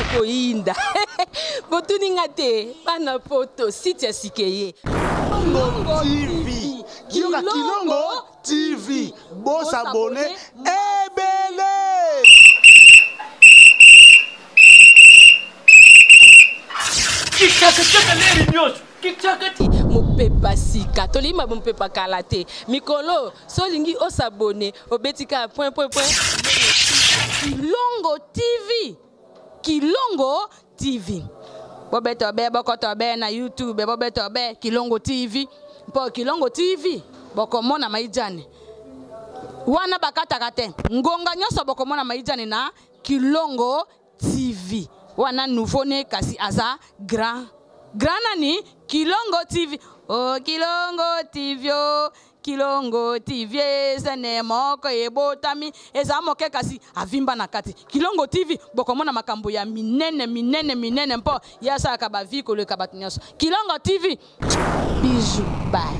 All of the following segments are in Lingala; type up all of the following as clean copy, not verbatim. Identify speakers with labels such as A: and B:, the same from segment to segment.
A: Ekoyinda. Botuni nga te, bana poto, site ya sika eye.
B: Kilongo TV. Yoka Kilongo TV. Bo s'abonner ebele.
C: Kikakataka leri nyonso kikakati.
A: Mopepa sika, tolingi ma mopepa kala te. Mikolo, so olingi o s'abonner, obeti kaka point point point. Kilongo TV. Kilongo TV. Bobeto be bokoto be na YouTube, bobeto be Kilongo TV. Mpo Kilongo TV bokomona maijane. Wana bakataka te. Ngonga nyonso bokomona maijane na Kilongo TV. Wana nouveau ne kasi aza grand. Grand nani? Kilongo TV. Oh Kilongo TV. Oh. Kilongo TV ezene moko ebotami eza moke kasi avimba na kati. Kilongo TV bokomona makambo ya minene minene minene mpo ye asalaka ba vie koleka bato nyonso. Kilongo TV bijou bye.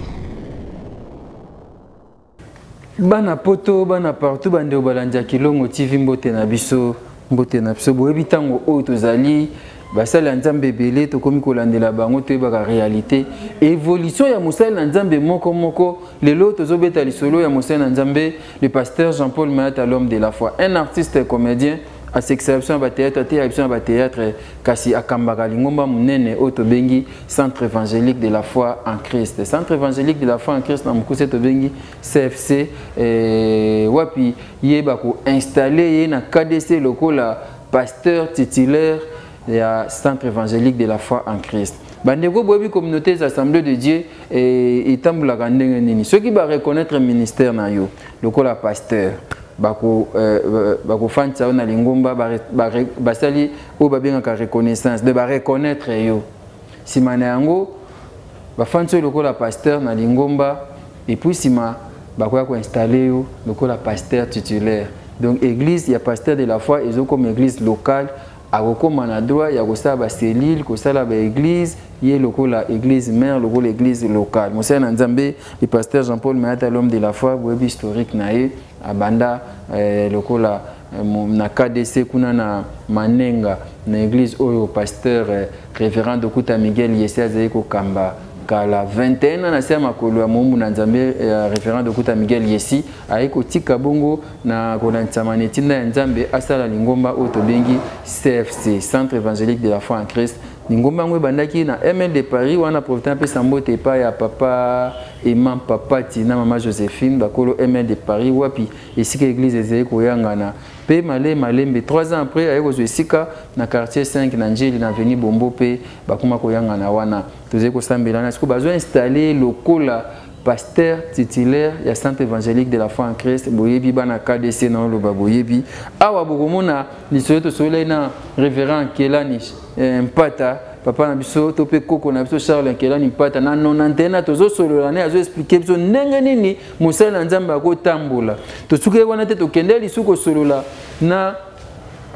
D: Bana poto bana partout bandeko balandi ya Kilongo TV mbote na biso mbote na biso boyebi ntango oyo tozali basali ya nzambe ebele tokomi kolandela bango toyebaka réalité évolution ya mosali na nzambe moko moko lelo tozobeta lisolo ya mosali na nzambe le pasteur Jean-Paul Mayata l'homme de la foi un artiste comédien asekisaka biso na bateatre ateyaka biso na bateatre kasi akambaka lingomba monene oyo tobengi centre évangélique de la foi en Christ centre évangélique de la foi en Christ na mokuse tobengi CFC eh, wapi ye bakoinstalle ye na KDC lokola pasteur titulaire ya centre évangélique de la foi en Christ bandeko boyebi communauté des assemblées de Dieu eh, etambolaka ndenge nini soki ba reconnaître ministère na yo lokola pasteur bakofandisa yo na lingomba basali oyo babengaka reconnaissance de bareconnaître yo nsima na yango bafandisi yo lokola pasteur na lingomba epuis nsima bakoya koinstalle yo lokola pasteur titulaire donc église ya pasteur de la foi ezokoma église locale akokoma na droit ya kosala bacellule kosala baeglise ye lokola église mère lokola église locale mosali na nzambe le pasteur jean paul mayata l'homme de la foi boyebi historique na ye abanda eh, lokola eh, na kdc kuna na manenga na église oyo pasteur eh, révérend dokuta miguel yese azali kokamba kala 21 ans na se ya makolo ya moumbu na nzambe ya révérend dokuta miguel yesi aye kotika bongo na kolandisama na etinda ya nzambe asala lingomba oyo tobengi cfc centre évangélique de la foi en christ lingomba yango ebandaki na ml de paris wana profite apesa mbote epai ya papa eman papati na mama josephine bakolo ml de paris wapi esika eglise ezali koyangana mpe male malembe 3 ans après aye kozwa esika na quartier 5 na njeli na avenue bombo mpe bakoma koyangana wana tozali kosambela na sikoyo bazwa installe lokola pasteur titulaire ya centre évangélique de la foi en Christ boyebi bana KDC na oloba boyebi awa bokomona lisolo tosololaki na révérend Kelani eh, Mpata papa na biso to mpe koko na biso Charles Kelani Mpata na 91 tozosolola naye azo expliquer biso ndenge nini mosali na Nzambe akotambola tosukaki wana te tokende lisusu kosolola na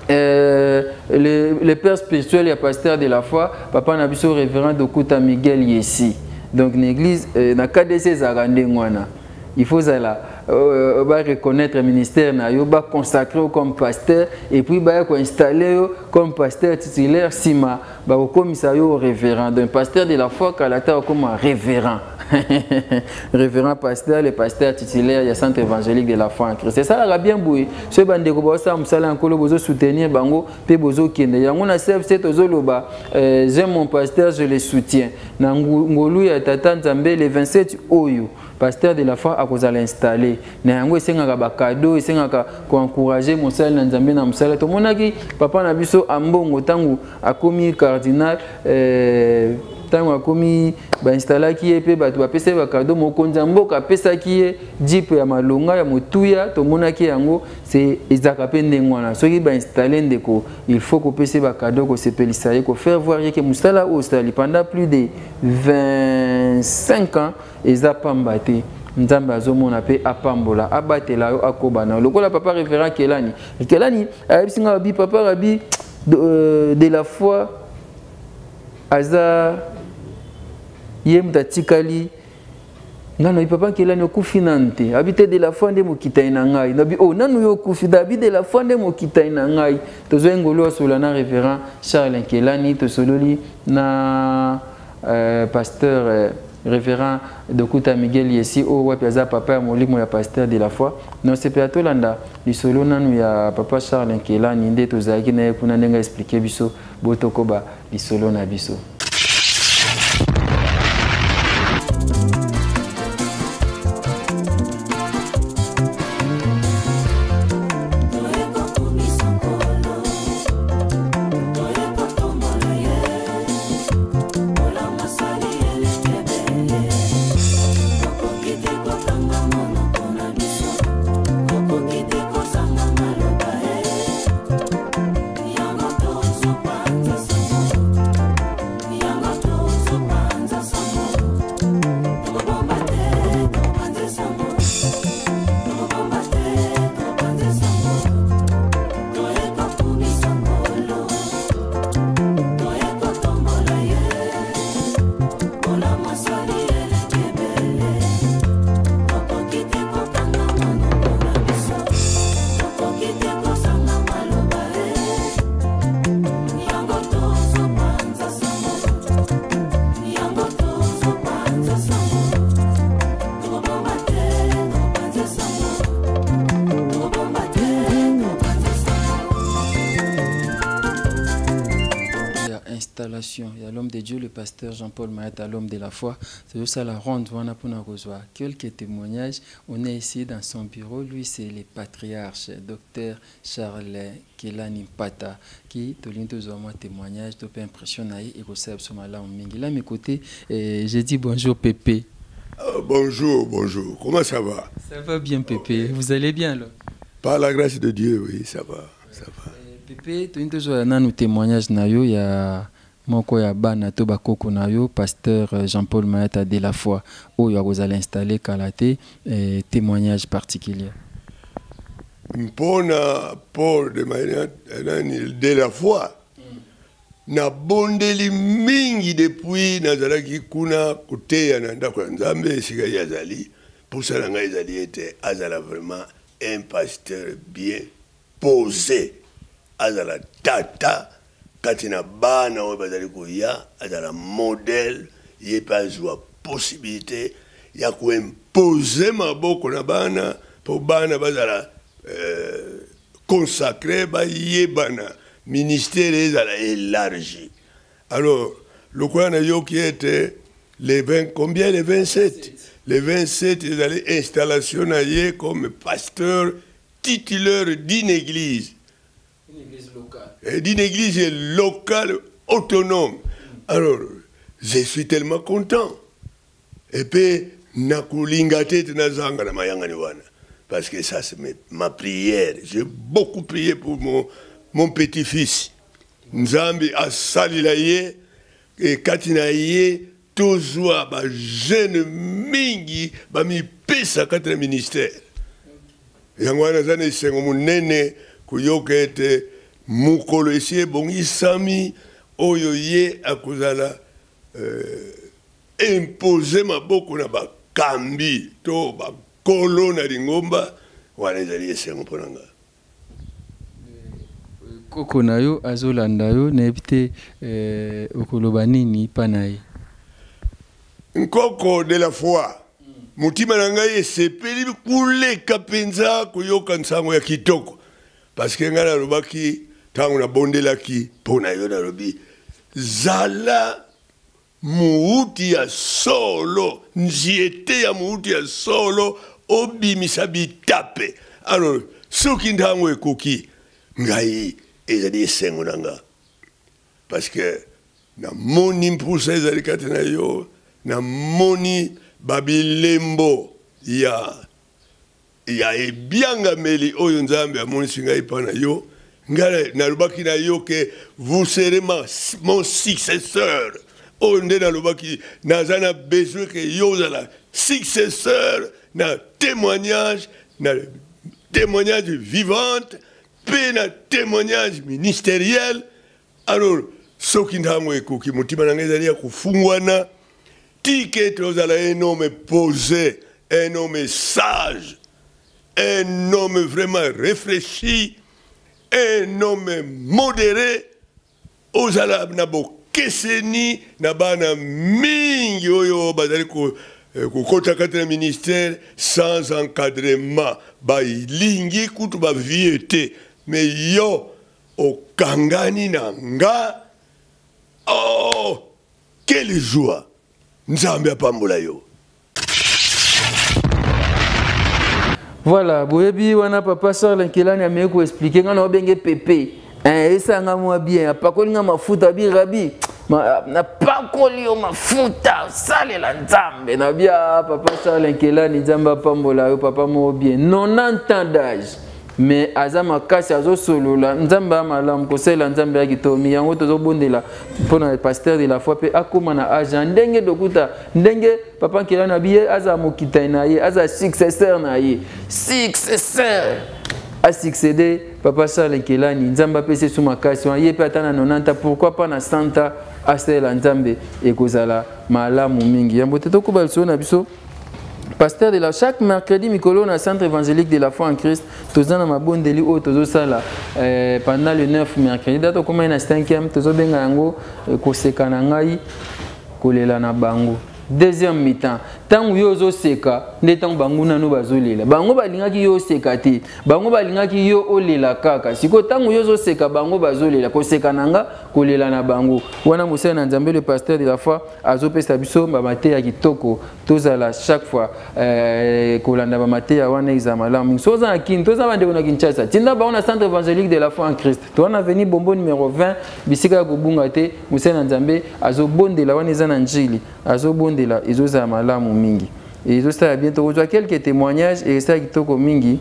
D: Euh, le, le père spirituel ya pasteur de la foi papa na biso révérend Dokuta Miguel Yesi donc na église euh, na KDC ezalaka ndenge wana il faut zala euh, ba reconnaître ministère na yo ba consacrer comme pasteur et puis ba ko installer yo comme pasteur titulaire sima ba kokomisa yo révérend donc pasteur de la foi kala ta comme révérend révérend pasteur le pasteur titulaire ya centre évangélique de la foi en Christ esalaka bien boye soki bandeko baosala mosala ya nkolo bozosoutenir bango mpe bozokende yango na cfc tozoloba euh, j'aime mon pasteur je le soutiens na ngolu ya tata nzambe le 27 oyo pasteur de la foi akozala installé na yango esengaka bakado esengaka koencourage mosali na nzambe na mosala tomonaki papa na biso ambongo ntango akomi cardinal euh, ntango akomi bainstalaki ye mpe bato bapesaki bakado mokonzi ya mboka apesaki ye jipe ya malonga ya motuya tomonaki yango se ezalaka mpe ndenge wana soki bainstalle ndeko il faut kopesa ye bakado kosepelisa ye kofaire voir ye ke mosala oyo osali pendant plus de 25 ans eza pamba te nzambe azomona mpe apambola abatela yo akoba na yo lokola papa révérend kelani kelani ayebisi ngai abi papa rabi de, euh, de la foi aza ye moto atikali Ngai nabi papa Nkelani okufi nanu te. Abi te de la foi nde mokitani na ngai. Nabi oh nanu yo okufi da abi de la foi nde mokitani na ngai. Tozwaki ngolu asola na révérend Charles Nkelani, tosololi na pasteur révérend Dokuta Miguel Yesi oyo wapi aza papa ya molimo ya pasteur de la foi. Na osepela tolanda lisolo nanu ya papa Charles Nkelani nde tozalaki na ye kuna ndenge expliquer biso botokoba lisolo na biso. Il y a l'homme de Dieu, le pasteur Jean-Paul Mayata, l'homme de la foi. C'est juste à la ronde, on a pour nous recevoir quelques témoignages. On est ici dans son bureau. Lui, c'est le patriarche, docteur Charles Nkelani Mpata, qui te lit tous les témoignages, te peut impressionner et que ça soit là en mingi. Là, à mes côtés, j'ai dit bonjour Pépé.
E: Bonjour, bonjour. Comment ça va?
D: Ça va bien, Pépé. Okay. Vous allez bien, là?
E: Par la grâce de Dieu, oui, ça va. Ça va.
D: Pépé, tu as toujours un témoignage, na yo, il y a moko ya bana to bakoko na yo, pasteur Jean-Paul Mayata de la foi, oyo akozala installé kala te, témoignage particulier.
E: Mpona Paul de Mayata, nani, de la foi, nabondeli mingi depuis nazalaki kuna koteya na ndako ya Nzambe esika ye azali. Mposa na ngai ezali ete azala vraiment un pasteur bien posé, azala tata kati na bana oyo bazali koya, azala modèle, ye mpe azwa possibilité ya koimpose maboko na bana mpo bana bazala consacré, bayebana, ministère ezala élargi. Alors lokola nayoki ete les 20, combien, les 27? Les 27 ezali installation na ye comme pasteur titulaire d'une église.
D: Une église locale.
E: Et d'une église locale autonome. Alors, je suis tellement content. Et puis, nakolinga te ete nazanga na mayangani wana. Parce que ça, c'est ma prière. J'ai beaucoup prié pour mon petit-fils. Nzambe asalila ye, e kati na ye, tozwa ba jeune mingi bamipesa kati na ministère. Yango wana eza na esengo monene koyoka ete mokolo esi ebongisami oyo ye akozala imposer maboko na bakambi to bakolo na lingomba, wana ezali esengo mpo na nga.
D: Koko na yo azolanda yo, nayebi te okoloba nini mpa na ye.
E: Nkoko de la foi, motima na ngai esepeli koleka mpenza koyoka nsango ya kitoko. Parce que ngai nalobaki ntango nabondelaki mpo na yo, nalobi zala muuti ya solo, nziete ya muuti ya solo, obimisa bitape. Alors soki ntango ekoki, ngai ezali esengo na nga. Parce que namoni mpusa ezali kati na yo, namoni babilembo ya ebiangameli oyo Nzambe amonisi ngai mpa na yo. Ngai nalobaki na yo ke vous serez mon successeur. Oyo nde nalobaki, naza na besoin ke yo ozala successeur na témoignage, na témoignage vivante, pe na témoignage ministériel. Alors soki ntango ekoki, motima na ngai ezali ya kofungwana, Tika ete ozala un homme posé, un homme sage, un homme vraiment réfléchi, un homme modéré, ozala na bokeseni na bana mingi oyo bazali eh, kokota kati na ministère sans encadrement, balingi kutu bavie te, mais yo okangani na nga. Oh, quelle joie! Nzambe apambola yo.
D: Voilà, boyebi wana papa Charles Nkelani ameki koexplike ngai na obenge pepe eh, esala ngai mwa bien apakoli ngai mafuta bi rabi napakoli yo mafuta osalela nzambe na bia papa Charles Nkelani nzambe apambola yo papa moko bien 90 ans d'âge mais aza makasi azosolola nzambe ya malamu kosalela nzambe ya kitomi yango tozobondela mpo na pasteur de la foi mpe akóma na age ya ndenge dokuta ndenge papa nkela na biye azala mokitani na ye azala successeur na ye successeur asuccédé papa charles nkelani nzambe apesi esu makasi wana ye mpe ata na 90 pourquoi pas na 100 ans asalela nzambe ekozala malamu mingi yambo te tokoba lisolo na biso pasteur de la chaque mercredi mikolo na centre évangélique de la foi en Christ toza na mabondeli oyo tozosala eh, pendant le 9 mercredi date okomai na 5e tozobenga yango eh, koseka na ngai kolela na bango deuxième mi-temps ntango yo ozoseka nde ntango banguna no bazolela bango balingaki yo oseka te bango balingaki yo olela kaka sikoyo ntango yo ozoseka bango bazolela koseka na nga kolela na bango wana mosali na nzambe le pasteur de la foi azopesa biso bamateya kitoko tozala chaque fois eh, kolanda bamateya wana eza malamu mingi soki oza na kini toza bandeko na kinshasa tinda bango na centre évangélique de la foi en christ toza na veni bombo numero 20 bisika ya kobunga te mosali na nzambe azobondela wana eza na njili azobondela ezozala malamu mingi ezosala bien tokozwa quelques témoignages esala kitoko mingi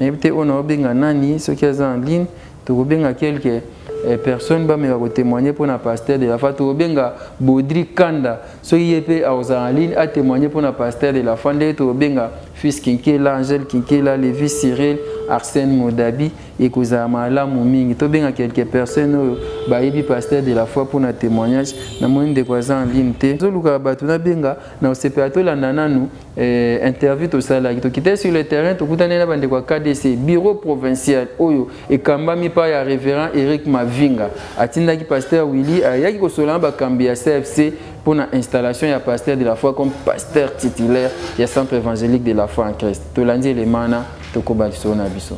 D: nayebi te oyo naobenga nani soki aza en ligne tokobenga quelques eh, personnes bameka kotémoigne mpo na pasteur de la foi tokobenga baudry kanda soki ye mpe akozala en ligne atémoigne mpo na pasteur de la foi ndenge tokobenga fils kinkela angèle kinkela levi cyril arsène modabi ekozala malamu mingi tobenga quelques personnes oyo bayebi pasteur de la foi mpo na témoignage namoni ndeko aza en ligne te tozolukaka bato nabenga na osepela tolanda nanu eh, interview tosalaki tokitaki sur le terrain tokutani na bandeko ya kdc bureau provincial oyo ekambami pa ya révérend eric mavinga atindaki pasteur willy ayaki kosolola na bakambi ya cfc mpo na installation ya pasteur de la foi comme pasteur titulaire ya centre évangélique de la foi en christ tolandi elema wana tokoba lisolo na biso.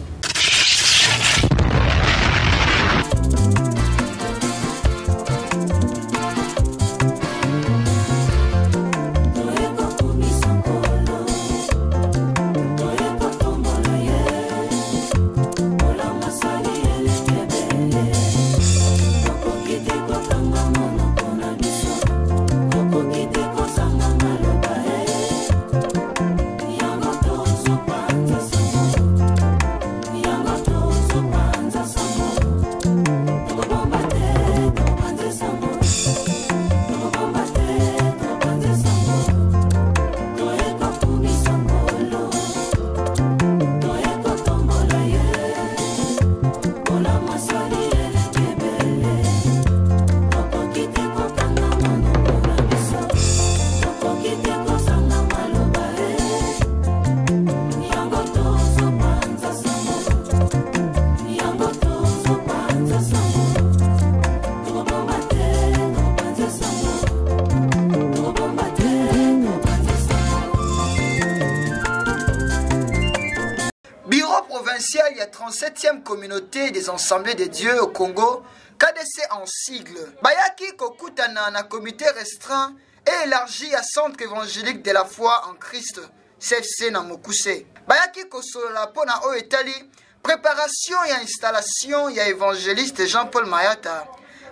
F: Bureau provincial ya 37e communauté des assemblées de Dieu au Congo, KDC en sigle. Bayaki kokutana na comité restreint et élargi ya Centre évangélique de la foi en Christ, CFC na mokuse. Bayaki kosolola mpo na oyo etali préparation ya installation ya évangéliste Jean-Paul Mayata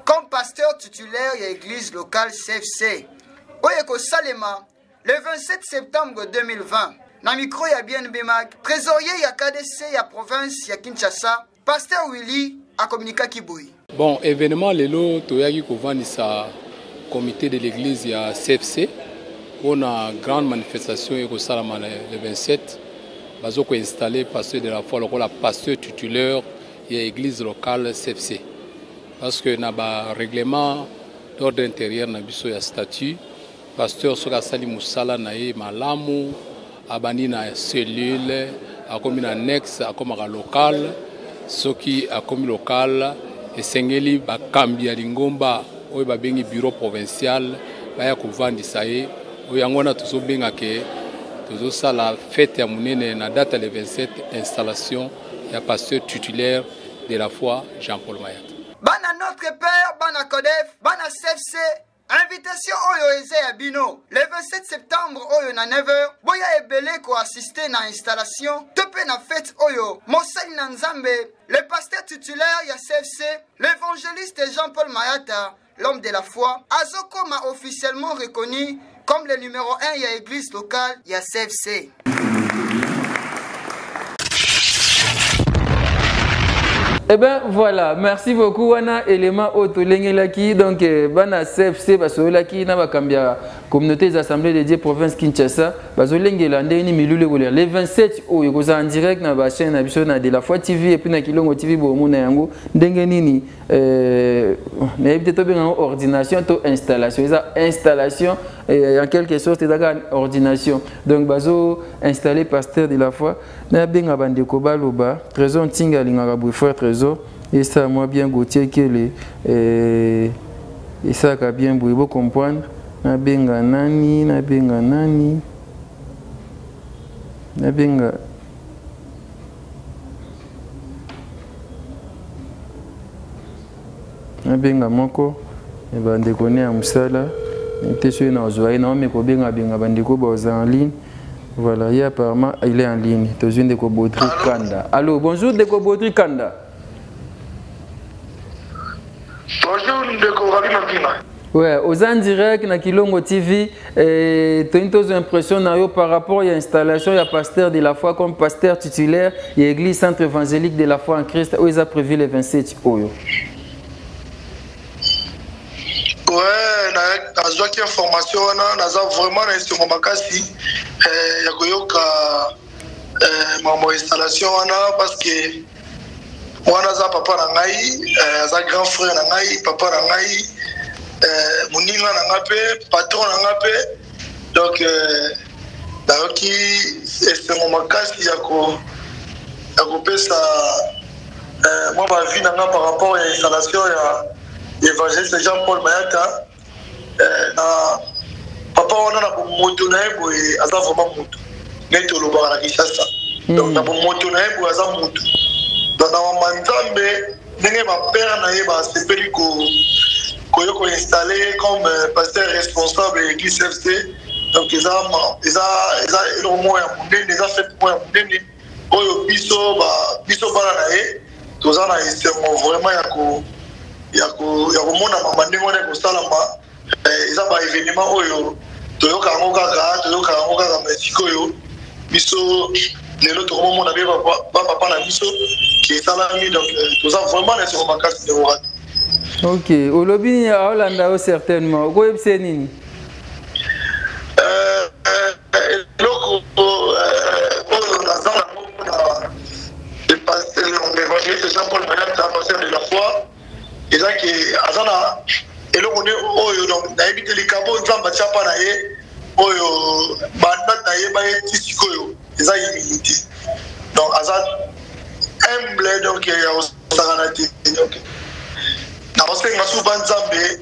F: comme pasteur titulaire ya église locale CFC oyo ekosalema le 27 septembre 2020. Na micro ya BNB Mag, trésorier ya KDC ya province ya Kinshasa, pasteur Willy akomunikaki boye.
G: Bon, événement lelo toyaki kovandisa comité de l'église ya CFC mpona grande manifestation ekosalama le 27. Bazo koinstalle pasteur de la foi lokola pasteur titulaire ya église locale CFC, parce que na ba règlement d'ordre intérieur na biso ya statut Pasteur soki asali mosala na ye malamu, abandi na cellule, akomi na annexe, akomaka local. Soki akomi local, esengeli bakambi ya lingomba oyo babengi bureau provincial baya kovandisa ye. Oyo yango wana tozobenga ke tozosala fete ya monene na date ya le 27, installation ya pasteur titulaire de la foi Jean-Paul Mayata.
F: Bana Notre Père, bana Codef, bana CFC, invitation oyo eza ya bino le 27 septembre oyo na 9h, boya ebele ko assister na installation to pe na fete oyo mosali na Nzambe le pasteur titulaire ya CFC, l'évangéliste Jean-Paul Mayata, l'homme de la foi, azokoma officiellement reconnu comme le numéro 1 ya église locale ya CFC.
D: Eh ben voilà, merci beaucoup wana élément oyo tolengelaki donc bana CFC basololaki na bakambi ya communauté des assemblées de Dieu province Kinshasa bazolengela ndenge nini milulu ekolela le 27 oyo ekozala en direct na ba chaîne na biso na De La Foi TV et puis na Kilongo TV bomona yango ndenge nini nayebi te tobenga yango ordination to installation, eza installation en quelque sorte ezaka ordination. Donc bazo installer pasteur de la foi nabenga bandeko baloba Trésor Ntinga alingaka boye frère Trésor esala mwa bien Gauthier Kele esalaka bien boye bo comprendre. Nabenga nani, nabenga nani, nabenga nabenga moko ya bandeko ne ya mosala te soki nazwa ye naomi kobenga benga bandeko baza en ligne. Voilà, ye apparemment il est en ligne. Tozwi ndeko Baudry Kanda. Allô, bonjour ndeko Baudry Kanda.
H: Bonjour ndeko Rabi Mapinga.
D: Ouais, oza en direct na Kilongo TV et tu as une impression na yo par rapport à l'installation ya pasteur de la foi comme pasteur titulaire ya église centre évangélique de la foi en Christ où ils a prévu le 27 oyo.
H: Ouais, nazwaki information wana, naza vraiment na esengo makasi ya koyoka makambo ya installation wana parce que wana aza papa na ngai, aza grand frère na ngai, papa na ngai, moninga na ngai mpe patron na ngai mpe. Donc nayoki esengo makasi ya kopesa mwa ba vie na ngai par rapport ya installation ya évangéliste Jean-Paul Mayata. Na papa wana na bomoto na ye boye aza vraiment moto neti olobaka na Kinshasa. Donc na bomoto na ye boye aza moto. Donc na mama Nzambe ndenge ba père na ye basepeli koyo koinstaller comme pasteur responsable ya église CFC. Donc eza eloko moko ya monene, eza fête moko ya monene oyo biso bana na ye toza na esengo vraiment ya komona mama ndenge wana ekosalama. Eza ba événement oyo toyoka yango kaka, toyoka yango kaka, mais sikoyo biso lelo tokomomona be ba papa na biso ki esalami. Donc toza vraiment na esengo makasi ndeko Rabi.
D: Ok, olobi nini aolanda yo certainement, okoyebisa nini?
H: Eloko oyo naza nango mpona l'évangéliste Jean-Paul Mayata, pasteur de la foi, eza ke aza na eloko nde oyo, donc nayebi te likambo Nzambe atia mpa na ye oyo banda nayeba ye ti sikoyo eza humilité. Donc aza humble, donc ya kosakana te. Donc nakosenga susu ba Nzambe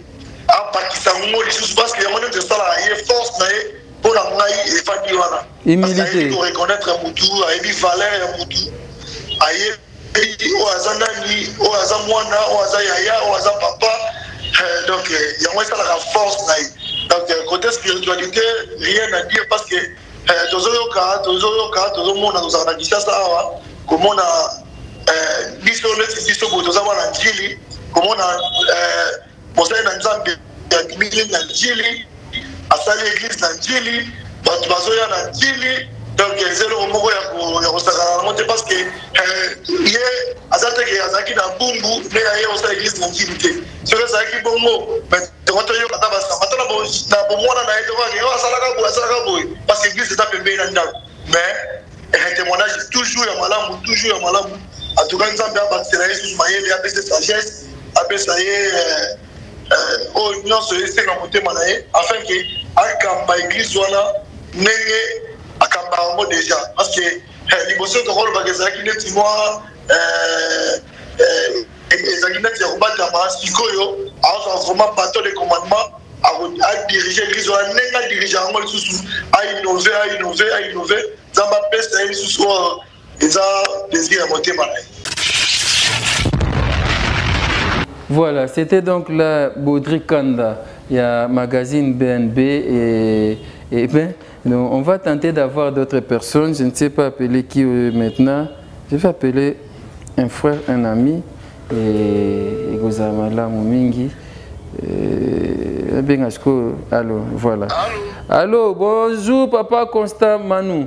H: apakisa ngo lisusu parce que yango nde esalaka ye force na ye mpo na ngai efandi wana.
D: Humilité.
H: Ayebi koreconnaître mutu, ayebi valeur ya mutu, ayebi oyo aza nani, oyo aza mwana, oyo aza yaya, oyo aza papa. Donc yango esalaka force na ye. Donc côté spiritualité, rien à dire parce que tozoyoka, tozoyoka, tozomona, tozalaka na Kinshasa awa komona biso neti biso boye toza wana Njili, komona mosali na Nzambe abimili na Njili, asali église na Njili, bato bazoya na Njili. Donc eza eloko moko ya kosakana nango te parce que ye aza teke azalaki na bumbu nde aye kosala église na Njili te. Soki azalaki bongo, mais tongo toyoka ata basamba ata na bomwana na ye tokokake oyo asalaka boye, asalaka boye parce que église eza pembeni na ndako. Mais témoignage toujours ya malamu, toujours ya malamu. En tout cas Nzambe abakisela ye susu mayele, apesa sagesse, apesa ye oyo nyonso esenga motema na ye afin que akamba eglise wana ndenge akamba yango déjà, parce que eh, liboso tokolobaka ezalaki neti mwa eh, eh, ezalaki neti ya kobatama. Sikoyo azwa vraiment bateau de commandement, adirige église wana ndenge adirige yango lisusu, ainove, ainove, ainove. Nzambe apesa ye lisusu oyo eza désir ya motema na ye.
D: Voilà, c'était donc la Baudry Kanda, il y a magazine BNB et ben, donc on va tenter d'avoir d'autres personnes. Je ne sais pas appeler qui euh, maintenant. Je vais appeler un frère, un ami et ekozala mingi. Euh, benga sikoyo. Allo, voilà. Allo, bonjour papa Constant Manu.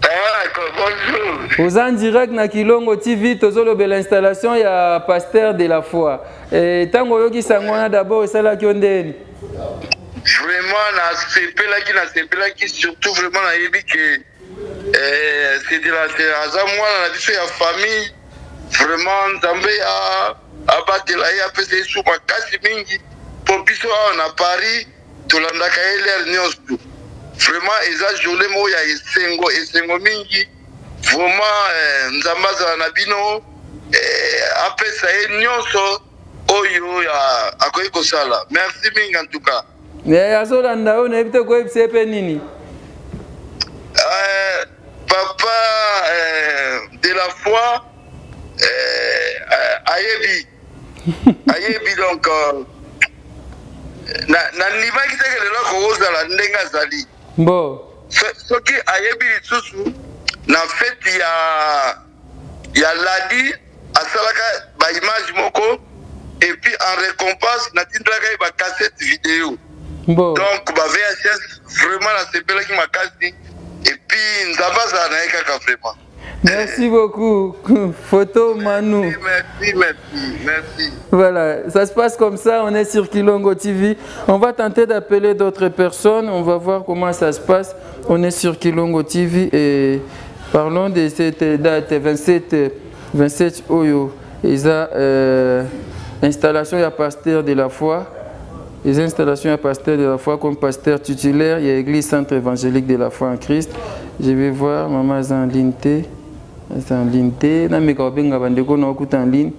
I: Ah, bonjour.
D: Oza en direct na Kilongo TV, tozolobela installation ya pasteur de la foi. Ntango oyoki sango wana d'abord esalaki yo ndeni?
I: Vraiment nasepelaki, nasepelaki surtout. Vraiment nayebi ke eh, aza mwana na biso ya famille. Vraiment Nzambe abatela ye, apesa ye su makasi mingi, mpo biso awa na Paris tolandaka ye lere nyonso. Vraiment eza journée moko ya esengo, esengo mingi vraiment. Eh, Nzambe azala na bino, eh, apesa ye nyonso oyo akoki kosala. Merci mingi en tout cas.
D: Eh, azolanda oyo, nayebi te koyebisa ye mpe nini.
I: Eh, papa eh, de la foi, eh, ayebi, ayebi. Donc nandimaki teke lelo akokozala ndenge azali.
D: Bon.
I: Soki ayebi lisusu, na fete ya ladi asalaka baimage moko et puis en récompense natindelaka ye bacassette vidéo.
D: Bon.
I: Donc ba VHS. Vraiment nasepelaki makasi et puis Nzambe azala na ye kaka vraiment.
D: Merci beaucoup, Photo Manu.
I: Merci, merci, merci.
D: Voilà, ça se passe comme ça. On est sur Kilongo TV. On va tenter d'appeler d'autres personnes. On va voir comment ça se passe. On est sur Kilongo TV et parlons de cette date 27, 27 oyo. Eza installation ya pasteur de la foi. Les installations ya pasteur de la foi comme pasteur titulaire, il y a l'église Centre évangélique de la foi en Christ. Je vais voir, maman aza en ligne te, aza en ligne te. Nameka kobenga bandeko na okuta en ligne,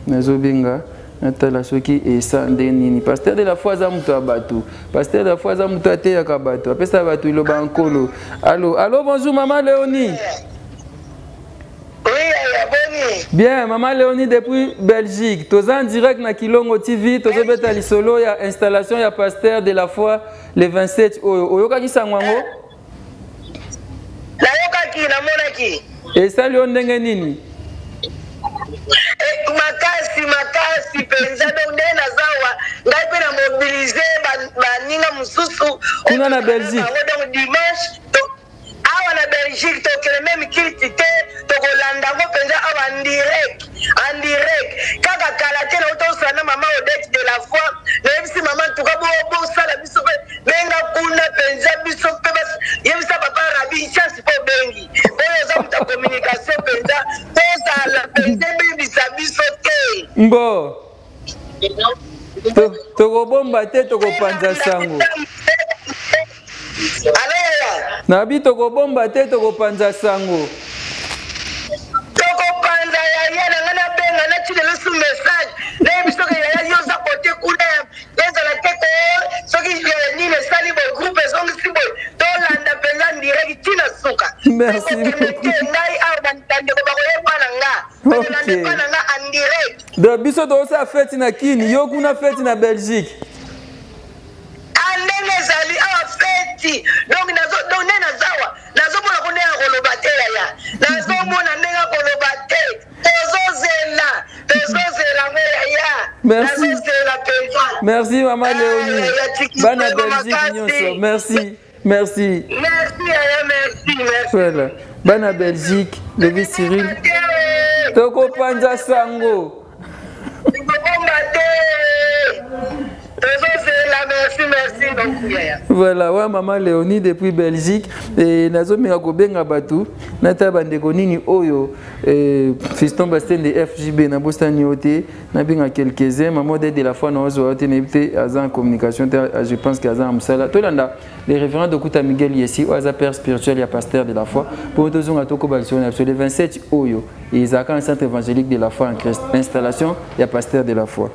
D: nazobenga natala soki esa nde nini. Pasteur de la foi aza moto ya bato. Pasteur de la foi aza moto ateyaka bato, apesa bato liloba ya Nkolo. Allo, allo, bonjour maman Léonie.
J: Oui, yaya, boni?
D: Bien, maman Léonie depuis Belgique. Toza en direct na Kilongo TV, tozobeta lisolo ya installation ya pasteur de la foi le 27 oyo. Oyokaki sango yango?
J: Nayokaki, namonaki.
D: Esali yo ndenge nini?
J: Eh, makasi, makasi mpenza. Donc ndenge naza awa, ngai mpe na mobilize baninga mosusu
D: kuna na Belgique.
J: Bango donc dimanche awa na Belgique tokende meme culte te, tokolanda yango mpenza awa en direct, en direct. Kaka kala te nauta osala na mama Odette de la foi. Nayebisi mama ntuka bosala biso mpe benga kuna mpenza biso mpe yebisa papa Rabi Chance mpo obengi oyo oza moto ya communication mpenza, tozala mpenza ebebisa biso te.
D: Mbo tokobomba te, tokopanza sango.
J: Aleya.
D: Nabi tokobomba te, tokopanza sango.
J: Tokopanza yaya na ngai, nabenga natina lusu message, nayebi soki yaya yo oza kote kuna ezala te ko soki nini esali boye, groupe ezongisi boye, tolanda mpenza direct ntina suka.
D: Merci.
J: Te ngai awa bandeko bakoyeba na nga, bakolanda epa na nga en direct.
D: Donc biso tozosala feti na Kini, yo kuna feti na Belgique.
J: Ah, ndenge ezali awa feti. Donc donc nde nazawa nazomona ko ndenge akoloba te yaya, nazomona ndenge akoloba te. Tozozela, tozozela ngo yaya.
D: Merci.
J: Nazozela mpenza.
D: Merci mama
J: Ah,
D: Léonie.
J: yaya, tiki
D: Bana
J: mpenza
D: Belgique
J: makasi.
D: nyonso. Merci, merci.
J: Merci yaya, merci, merci.
D: Voilà. Bana Belgique, Levi Cyril. Tokopanza sango.
J: Tokobomba te. Tozozela, merci, merci beaucoup yaya.
D: Voilà, ouais, maman Léonie depuis Belgique. Et nazomeka kobenga bato nata bandeko nini oyo eh, Fiston Bastien de FJB na bosani yo te nabenga quelques-uns maman Odette de la foi na ozwa yo te nayebi te aza en communication te je pense que aza na mosala tolanda le révérend Dokuta Miguel Yesi oyo aza père spirituel ya pasteur de la foi mpo tozonga tokoba lisolo na biso le 27 oyo ezalaka na centre évangélique de la foi en Christ installation ya pasteur de la foi.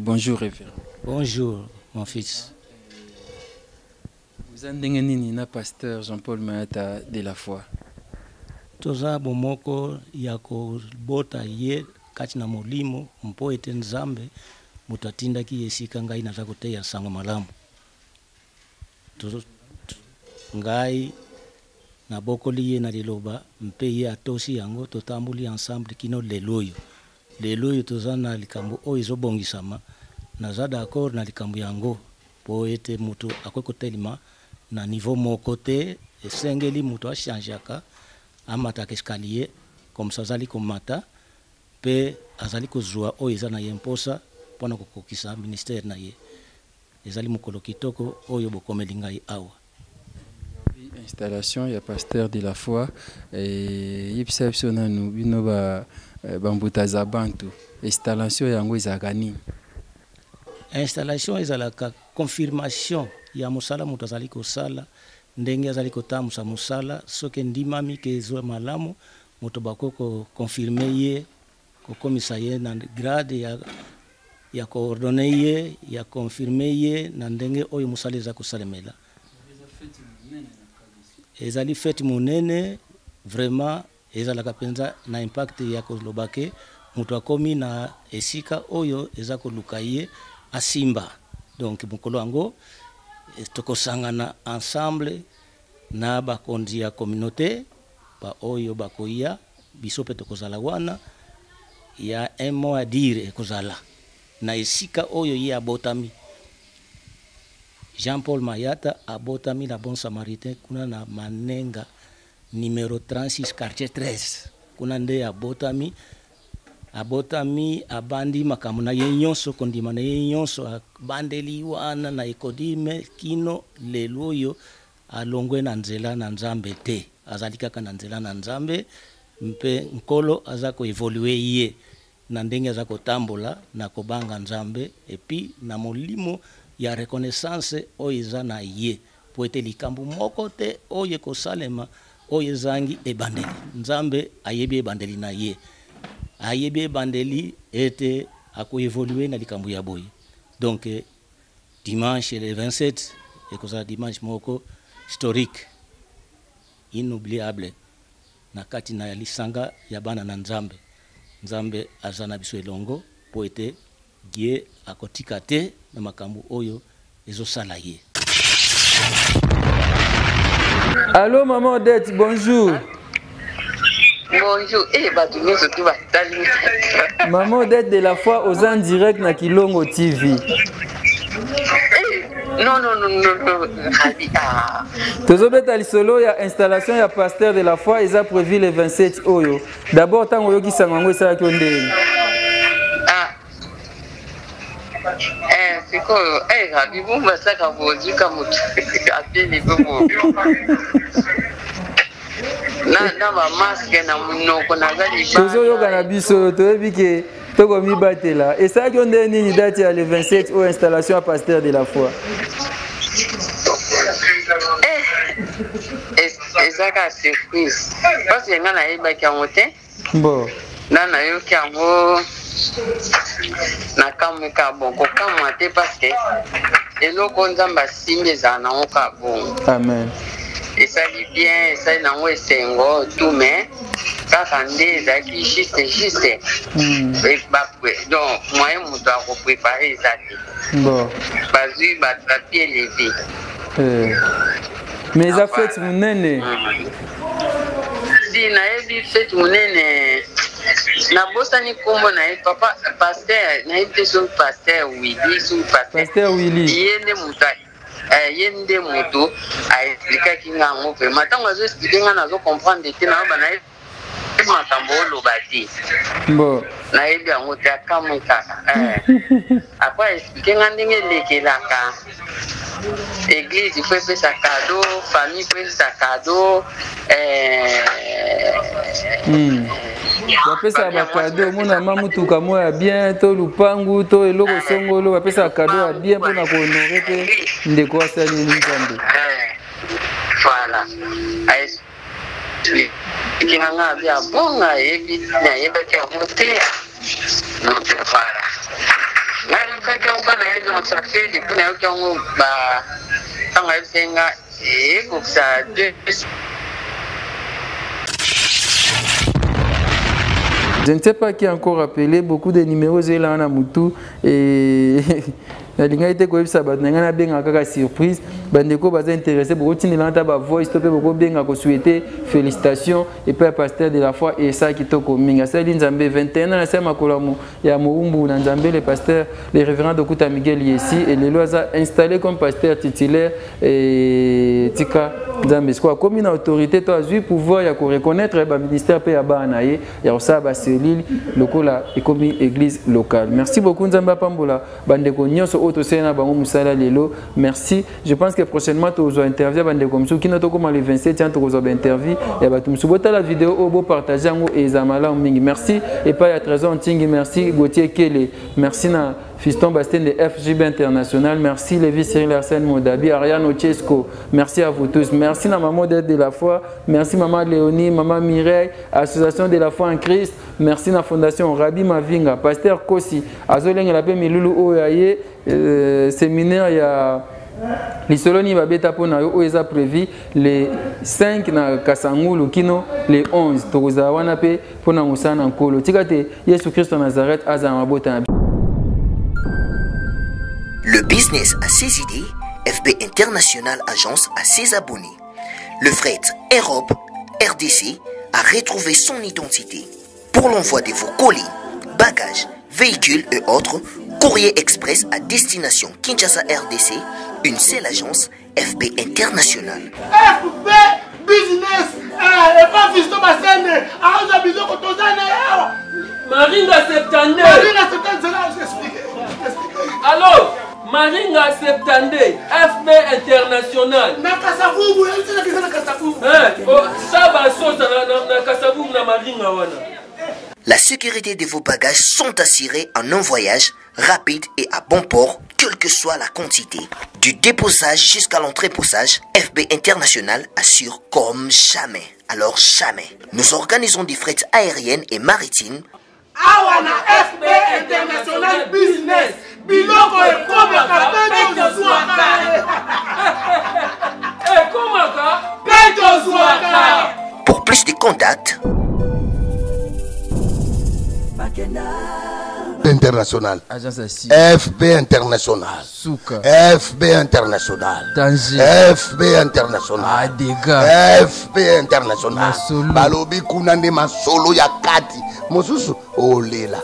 D: Bonjour révérend.
K: Bonjour mon fils.
D: Oza ndenge nini na pasteur Jean-Paul Mayata de la foi?
K: Toza bomoko ya kobota ye kati na molimo mpo ete Nzambe moto atindaki ye esika ngai naza koteya nsango malamu. Ngai nabokoli ye na liloba mpe ye atosi yango, totamboli ensemble kino lelo oyo. Lelo oyo toza na likambo oyo ezobongisama, naza d'accord na likambo yango mpo ete moto akoki kotelema na niveau moko te, esengeli moto a changeaka, amataka escalier comme ça azali komata mpe azali kozua oyo eza na ye mposa mpo na kokokisa ministère na ye. Ezali mokolo kitoko oyo bokomeli ngai awa.
D: Installation ya pasteur de la foi eh, yebisa biso nanu bino ba eh, bambuta za bantu installation yango ezalaka nini?
K: Installation ezalaka confirmation ya mosala moto azali kosala, ndenge azali kotambusa mosala, soki endimami ke ezwa malamu, moto bakoki ko confirmer ye, kokomisa ye na grade ya ya coordonner ye, ya confirmer ye na ndenge oyo mosala eza kosalemela. Ezali fete monene vraiment, ezalaka mpenza na impact ya koloba ke moto akomi na esika oyo eza koluka ye asimba. Donc mokolo yango tokosangana ensemble na bakonzi ya communauté ba oyo bakoya, biso mpe tokozala wana. Ya un mot à dire ekozala na esika oyo ye abotami. Jean-Paul Mayata abotami na Bon Samaritain kuna na Manenga numero 36 quartier 13, kuna nde abotami. Abotami, abandi makambo na ye nyonso, kondima na ye nyonso abandeli wana na Ekodime kino lelo oyo alongwe na nzela na Nzambe te, azali kaka na nzela na Nzambe mpe Nkolo aza ko evoluer ye na ndenge aza kotambola na kobanga Nzambe et puis na molimo ya reconnaissance oyo eza na ye, mpo ete likambo moko te oyo ekosalema oyo ezangi ebandeli. Nzambe ayebi ebandeli na ye, ayebi ebandeli ete ako evoluer na likambo ya boye. Donc dimanche le 27 ekozala dimanche moko historique inoubliable na kati na lisanga ya bana na Nzambe. Nzambe aza na biso elongo mpo ete ye akotika te na makambo oyo ezosala ye.
D: Allô maman Odette, bonjour.
L: Bonjour, eh bato nyonso tu batali.
D: Maman Odette de la foi aux en direct na Kilongo TV.
L: Eh, non non non non non Rabi ah.
D: Tozobeta lisolo ya installation ya pasteur de la foi eza prévu le 27 oyo. D'abord ntango oyoki sango yango esalaki yo ndenge?
L: Ah. sikoyo eh, rabi bumba saka bozwika motu apeli mpe bo na na bamaske na monoko naza libanda.
D: Tozoyoka na biso toyebi ke tokomibatela. Esalaki yo nde nini date ya le 27 oyo installation ya pasteur de la foi?
L: Eh, eza kaka surprise parce que ngai nayebaki yango te.
D: Bon.
L: Na nayoki yango nakamwe kaka bon kokamwa te parce que eloko nzambe asimbi ezala nango kaka bongo.
D: Amen.
L: Esali bien, esali nango esengo tout mais kaka nde ezalaki juste juste. Donc moyen moto akoprépare eza te.
D: Bon.
L: Bazwi bato ba pied levé.
D: Eh. Mais eza fete monene.
L: Si nayebi fete monene nabosani nkombo na ye papa pasteur nayebi te soki pasteur Willy soki
D: pasteur Willy
L: ye nde moto ye nde moto aexplikaki nga yango vraiment ntango azo explike nga nazo comprendre te nayoba nayebi makambo oloba te
D: bon
L: nayebi yango te akamwe kaka après explike nga ndenge elekelaka église faut epesa cadeau famille faut epesa cadeau
D: bapesaka bakado omona ma motuka moko ya bien to lupangu to eloko songolo bapesaka kado ya bien mpona kohonore mpe ndeko asaleli nzambe.
L: Voilà, explike nga nga abi abonga ayebi nayebaki yango te. Donc voilà, nayokaki yango mpa nayebi donc ça fait depuis nayoki yango ba ntango ayebisaki nga ekokisa deux.
D: Je ne sais pas qui a encore appelé, beaucoup de numéros ezela na mutu et nalingaki te koyebisa bato na ngai nabengaka kaka surprise. Bandeko baza intéressé bokotindela ata bavoice to mpe bokobenga kosouhaite félicitation epai ya pasteur de la foi. Esala kitoko mingi, asali nzambe 21 ans nasala makolo ya mowumbu na nzambe le pasteur le révérend Dokuta Miguel Yesi et lelo aza installé comme pasteur titulaire. Et tika nzambe sikoyo akomi na autorité to azwi pouvoir ya koreconnaître baministère mpe ya bana na ye ya kosala baselile lokola ekomi église locale. Merci beaucoup, nzambe apambola bandeko nyonso oyo tosali na bango mosala lelo. Merci, je pense que prochainement tozwa interview ya bandeko mosusu kino tokóma le 27 yan tokozwa bainterview ya bato mosusu. Botala video oyo bopartage yango eza malamu mingi. Merci epai ya Trésor Ntingi, merci Gauthier Kele, merci na Fiston Bastien de FJB International, merci Lévi Cyril Arsène Modabi, Ariane Ochesco, merci à vous tous. Merci na maman de la foi, merci maman Léonie, maman Mireille, Association de la foi en Christ, merci na Fondation Rabbi Mavinga, Pasteur Kosi, azolengela pe milulu oyo aye séminaire ya lisolo nini babeta mpo na yo oyo eza prévu le 5 na Kasangulu kino le 11 tokozala wana mpe mpo na mosala na Nkolo. Tika te Yesu Kristo ya Nazareth azala na mabota na
M: Le business a ses idées, FB International Agence a ses abonnés. Le fret Europe RDC a retrouvé son identité. Pour l'envoi de vos colis, bagages, véhicules et autres, courrier express à destination Kinshasa RDC, une seule agence FB International.
B: FB Business, eh, et pas Fiston Bassende, aza biloko tozana awa.
C: Maringa 72.
B: Maringa 72, c'est là, j'explique.
C: Allô, Maringa 72, FB International.
B: Na Kasavubu, na na Kasavubu.
C: Eh, oh, Saba Sosa na na, na Kasavubu na Maringa wana.
M: La sécurité de vos bagages sont assurées en un voyage rapide et à bon port, quelle que soit la quantité. Du déposage jusqu'à l'entreposage, FB International assure comme jamais. Alors jamais. Nous organisons des frais aériennes et maritimes.
B: Awa na FB International Business, biloko ekomaka mpe tozwaka.
C: Ekomaka
B: mpe tozwaka.
M: Pour plus de contacts,
E: International.
D: Agence ya si.
E: FB International.
D: Suka.
E: FB International.
D: Danger.
E: FB International.
D: Adega.
E: FB International.
D: Masolo.
E: Balobi kuna nde masolo ya kati. Mosusu olela.